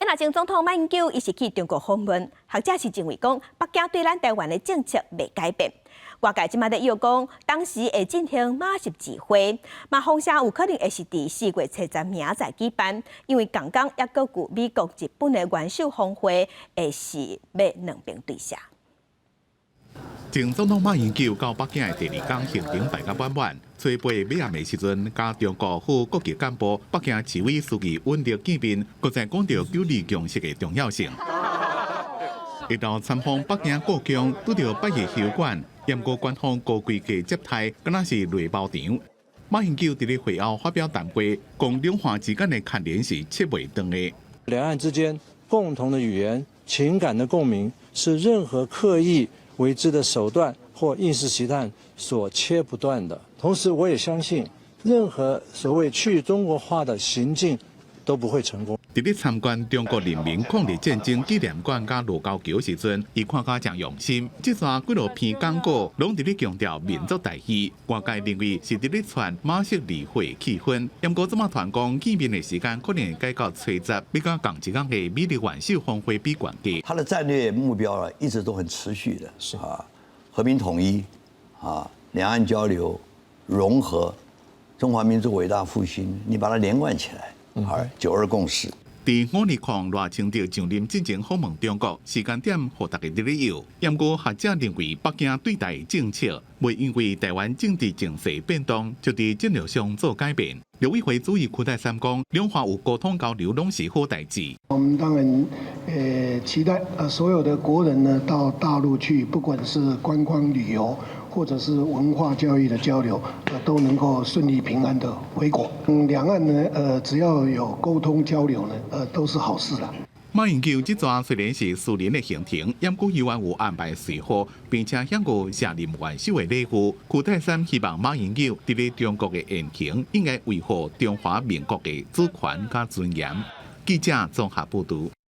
啊，前總統馬英九伊是去中國訪問，學者是認為講北京對咱台灣的政策袂改變。外界這馬咧臆講，當時會進行馬習二會，嘛風聲有可能會是佇4月30明仔載舉辦，因為仝工猶閣有美國、日本的元首峰會會是欲兩邊對寫。前總統馬英九到北京的第二工行程排甲滿滿，初八尾暗的時陣，佮中國副國級幹部、北京市委書記尹力見面，閣再講著九二共識的重要性。一道參訪北京故宮，拄著拜日休館，毋過官方高規格接待，敢若是禮包場。馬英九佇咧會後發表談話，講兩岸之間的牽連是切袂斷的。兩岸之間共同的語言、情感的共鳴，是任何刻意為之的手段或意識形態所切不斷的。同時，我也相信，任何所謂去中國化的行徑都不會成功。佇咧參觀中國人民抗日戰爭紀念館佮盧溝橋時陣，伊看甲誠用心。這逝幾落篇講稿，攏佇咧強調民族大義。外界認為是佇咧串馬習二會氣氛。毋過這馬傳講見面的時間可能會改到初十，欲佮仝一工的美日元首峰會比懸低。他的戰略目標啊，一直都很持續的，是啊，和平統一，啊，兩岸交流、融合，中華民族偉大復興，你把它連貫起來，好，九二共識。佇5-20賴清德上任進前訪問中國，時間點予大家佇咧臆。毋過學者認為，北京對台政策袂因為台灣政治情勢變動，就佇戰略上做改變。陸委會主委區泰三講，兩岸有溝通交流，攏是好代誌。我們當然，期待所有的國人呢到大陸去，不管是觀光旅遊，或者是文化教育的交流，都能夠順利平安的回國。兩岸呢，只要有溝通交流呢，都是好事啦。馬英九這逝雖然是私人的行程，毋過猶原有安排隨扈，並且享有卸任元首的禮遇。區泰三希望馬英九佇咧中國的言行，應該維護中華民國的主權佮尊嚴。記者綜合報導。